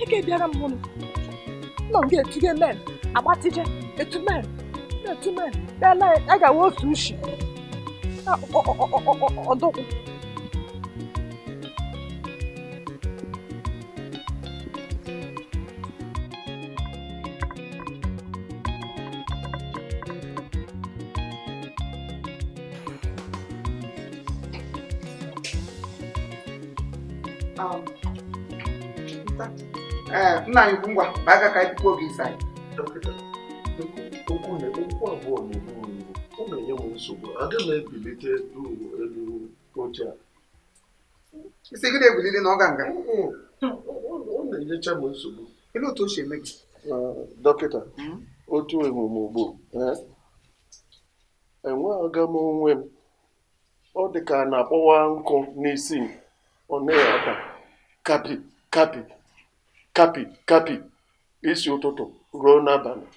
Ike bịara m hụnụ nọ m ga-etuge men agbatije etu men na-etu men bịala a ga-awa otu ushi ọdụkwụ. Ee, nna anyị ukwu, ngwa baa ka anyị tupu oge ịsa. Dọkịta, biko, okwu na okwu abụọ na-egbu m mgbu. Ọ na-enye m nsogbu. Aga m ebilite elu elu oche a. Isi gị na-ebulili na ọ ga nga. Ọ na-enyecha m nsogbu. Olee otu o si eme gị? Dọkịta, otu ịhụ m ugbu a, enweghị m onwe m. Ọ dị ka a na-akpọwa nkụ n'isi m. Ọ na-ada kapi kapi kapi kapi isi ụtụtụ ruo n'abalị.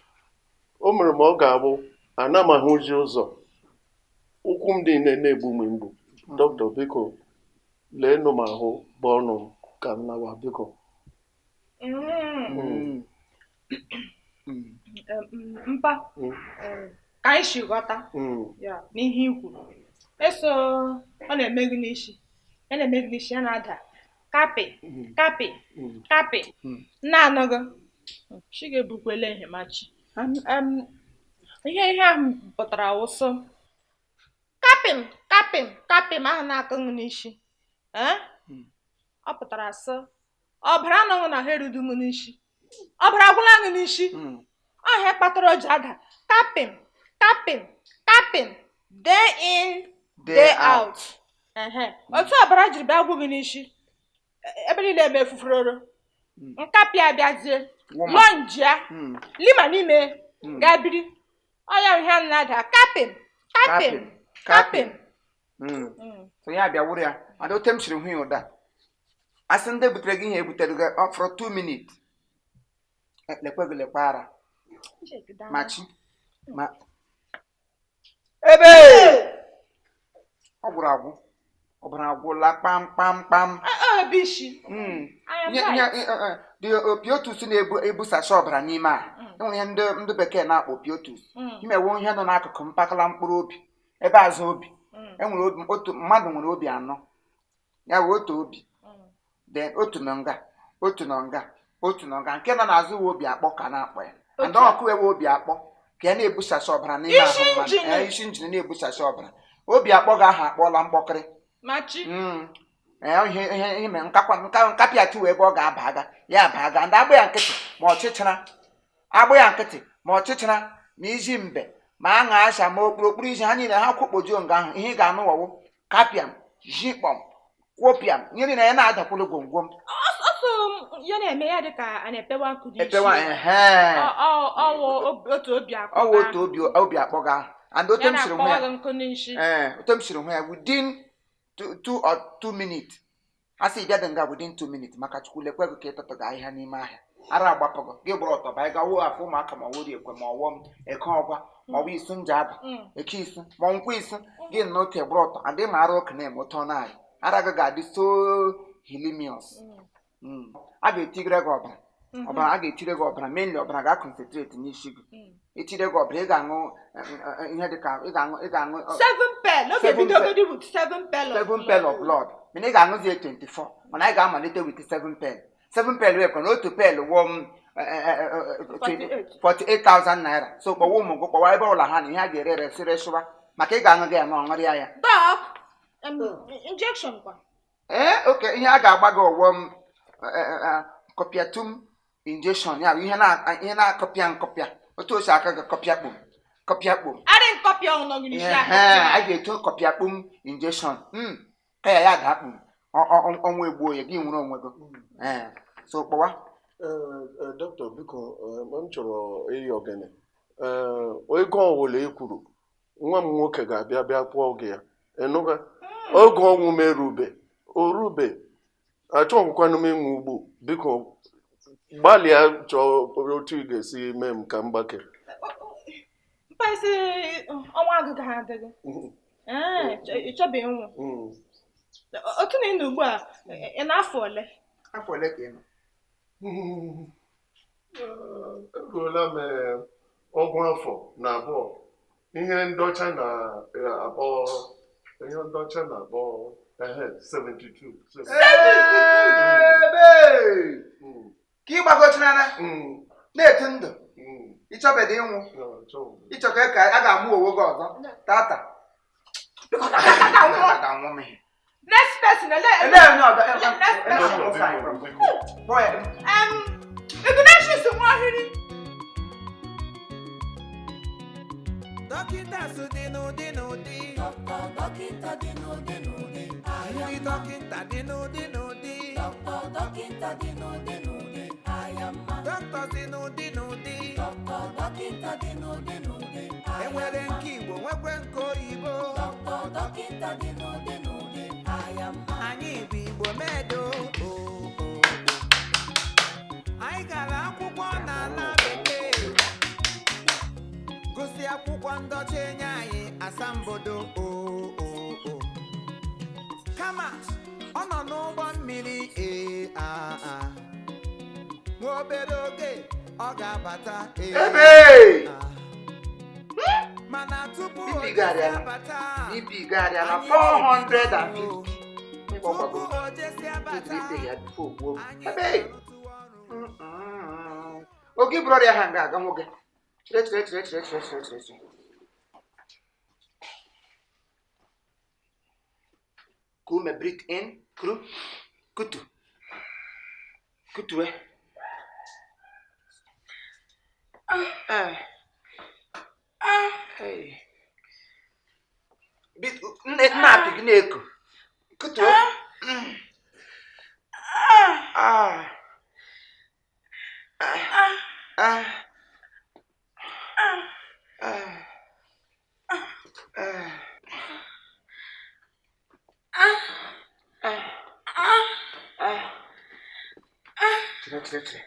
O mere m ọ ga-abụ ana m ahụzi ụzọ. Ụkwụ m niile na-egbu m mgbu. Dọkịta, biko, leenụ m ahụ bụ ọnụ m ka m lawa, biko. Mpa, ka anyị si ghọta ya n'ihe i kwuru, eso ọ na-eme gị n'isi, ya na-eme gị n'isi, ya na-ada kapị kapị kapị na-anọghị chi ga-ebukwele ehemachi. Ihe ihe ahụ pụtara wụsụ kapịm kapịm kapịm ahụ na-akụ gị n'isi, ọ pụtara sị ọbara anọghị na ha erudu m n'isi, ọbara agwụla gị n'isi. Ọhịa kpatara o ji ada kapịm kapịm kapịm day in day out. Otu ọbara jiri bịa gwụ gị n'isi, ebe niile eme efufuroro, nkapị abịazie lọnjia lima n'ime gaa biri ọya ihe a na-ada kapịm kapịm kapịm. So ya bịa wụrụ ya ada ote m siri hụ ya ụda asị ndị butere gị ihe ebutere gị ọ fọrọ 2 minutes, lekwe gị lekwe ara machi ma ebe ọ gwụrụ agwụ, ọbara agwụla kpamkpamkpam. Piotus na-ebusasị ọbara n'ime a, enwere ihe ndị bekee na-akpọ piotus, imewo ihe nọ n'akụkụ mpakala mkpụrụ obi ebe azụ obi. Enwere otu mmadụ nwere obi anọ, ya bụ otu obi, then otu nọ nga, otu nọ nga, otu nọ nga, nke nọ n'azụ uwe obi akpọ ka na-akpọ ya, and ọkụ ewe obi akpọ ka ya na-ebusasị ọbara n'ime ahụ mmadụ. Isi njin na-ebusasị ọbara, obi akpọ gị ahụ akpọọla mkpọkịrị. Ihe mere nkapị atụ ebe ọ ga-aba aga ya aba aga, ndị agbụ ya nkịtị ma ọchịchịra, agbụ ya nkịtị ma ọchịchịra, ma iji mbe ma aṅa asha ma okpuru okpuru iji ha niile ha kwụkpojuo nga ahụ, ihe ị ga-anụ wawo kapịam jikpọm kwopịam, ihe niile ya na-adakwulu gwomgwom. Ya na-eme ya dị ka a na-epewa nkụ n'isi. Epewa ọwụ otu obi akpọ gị ahụ. And otu m siri hụ ya, otu m siri hụ ya within 2 or 2 minutes, a sị bịa dị nga within 2 minutes, maka Chukwu lekwe gị ka ịtọtọ gị ahịhịa n'ime ahịa, ara agbapụgụ gị gbara ọtọ ba ga wuo afọ ụmụaka ma ọwụri ekwe ma ọwọm eke ọgwa ma ọwụ isu nje aba eke isu ma nkwụ isu gị na otu gbara ọtọ adị ma ara oke na-eme ụtọ naanị ara gị ga-adị so hilimius. A ga-etigere gị ọbara, ọbara a ga-etire gị ọbara, mainly ọbara ga-akọnsentreti n'isi gị. Etire gị ọbara, ị ga-aṅụ ihe dịka ị ga-aṅụ ị ga-aṅụ 7 pel of blood, mana ị ga-aṅụzi 24, mana anyị ga-amalite with 7 pel. 7 pel wee na otu pel wụọ m 48,000 naira. So kpọwa ụmụ gị, kpọwa ebe ụlọ ha na ihe a ga-ere ere sịrị sụwa, maka ị ga-aṅụ gị ya ma ọ ṅụrịa ya. Ee, oke ihe a ga-agba gị ọwụọ m kọpịatum injection, ya bụ ihe na-akọpịa nkọpịa, otu o si aka gị kọpịa kpom kọpịa kpom, a ga-eto kọpịa kpom injection ka ya ya daa kpom, ọnwa egbuo ya, gị nwere onwe gị. So kpọwa. Dọkịta, biko, m chọrọ ịyọ gịnị, ego ọwụla e kwuru nwa m nwoke ga-abịa bịa kwụọ gị ya, ịnụga? Oge ọnwụ m erube orube, achọghịkwanụ m ịnwụ ugbu, biko gbalịa chọọ otu ị ga-esi mee m ka m gbake. Mkpaisi ọnwa agụgụ ha adịghị, ị chọbeghị ịnwụ. Otu na ị nọ ugbu a, ị na-afọ ole? Afọ ole ka ị nọ? Eruola m 22, ihe ndị ọcha na-akpọ ihe ndị ọcha na-akpọ 72. Ebe ka ị gbagochinana na-eti ndụ, ịchọbedị ịnwụ, ịchọ ka a ga-amụ onwe gị ọzọ tata. Next person, ele onye ọzọ. Next person. Ignatius Nwahiri. Dọkịta dị n'ụdị n'ụdị. Dọkịta dị n'ụdị n'ụdị. Ndị dọkịta dị n'ụdị n'ụdị. Dọkịta dị n'ụdị n'ụdị. Dọkịta dị n'ụdị n'ụdị. Dọkịta dị n'ụdị n'ụdị. Enwere nke Igbo, nwekwe nke oyibo. Dọkịta dị n'ụdị n'ụdị. Anyị bụ Igbo medo. Anyị gara akwụkwọ n'ala bekee, gụsị akwụkwọ ndọcha, enye anyị asambodo o, kama ọ nọ n'ụgbọ mmiri. Ee, aa, nwa obere oge ọ ga-abata. Ee, mana tupu o abata, BP garịala 450. Tupu o jesi abata, ebe oge bụrụ ọrịa ha nga aga nwoke. Chere, chere, chere, chere, chere, chere, chere, chere. Kume, breathe in, kuru, kutu, kutue. Hey. Nna apị gị na-eku. Kutue. Ah. Ah. Ah. Ah. Ah. Ah. Ah. Chere, chere, chere.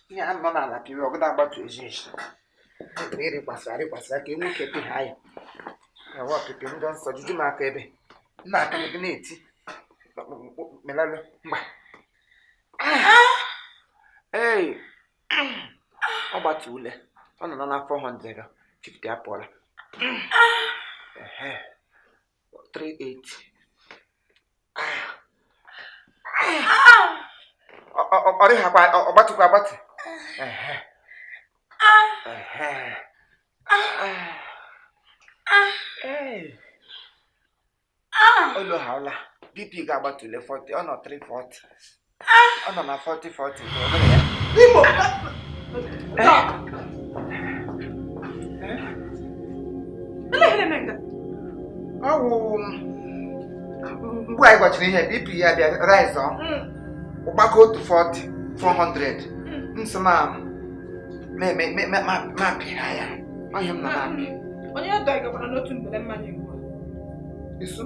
Ihe a nọ n'ala pịrị ọgụda agbatu ezi ezi. Ịrịkwasịra arịkwasịra ka enwe ike pị ha ya. Awa pịpị ndị nsọ juju m aka ebe. Nna aka gị na-eti. Melalụ mgba. Ee. Ọ gbatu ule. Ọ nọ na 450 apụọla. Ehe. 38. Ọ dịghakwa ọ gbatụkwa agbatụ. Ehe. Ehe. Ee. Olu haụla. BP ga-agbatule 40, ọ nọ 340. Ọ nọ na 40 40 ọ bụrụ ya. Imo. Doc. Ele ihe na-eme nga? Ọ wụ mgbe anyị gwachara ihe BP ya bịa rise ọ ụgbago otu 40 400 nsọ ma ma pịa ya ọhịa m nọ na-apị. Onye dọ gakwara n'otu mbele mmanya ugbu a. Isu?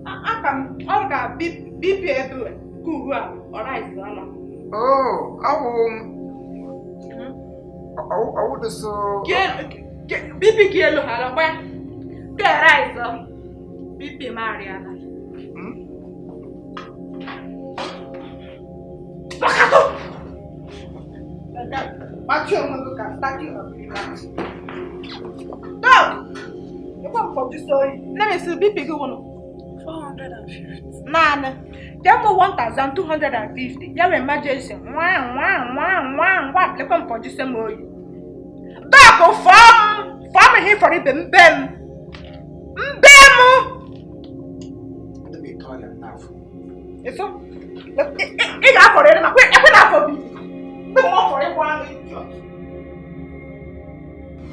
Aka m ọ ka BP ebe ka ugbu a ọ rise ọla. Oh, ọ wụ ọwụdụsụ. BP ka elu ghara gba ka rise ọ BP m arịala. Gbakatụ! Gbachi onwe gị ka statue of Liberty. Dog! Ịgba mkpọjụsọ oyi. Nne m esi BP gị wụnụ? 450. Naanị. Jee mụ 1250. Ya wee emergency. Nwa nwa nwa nwa nwa lekwa mkpọjụsọ m oyi. Dọkụ, fọọ m. Fọọ m ihe ịfọrọ ibe m be m. Mbe m! Eso, ị ga-afọrọ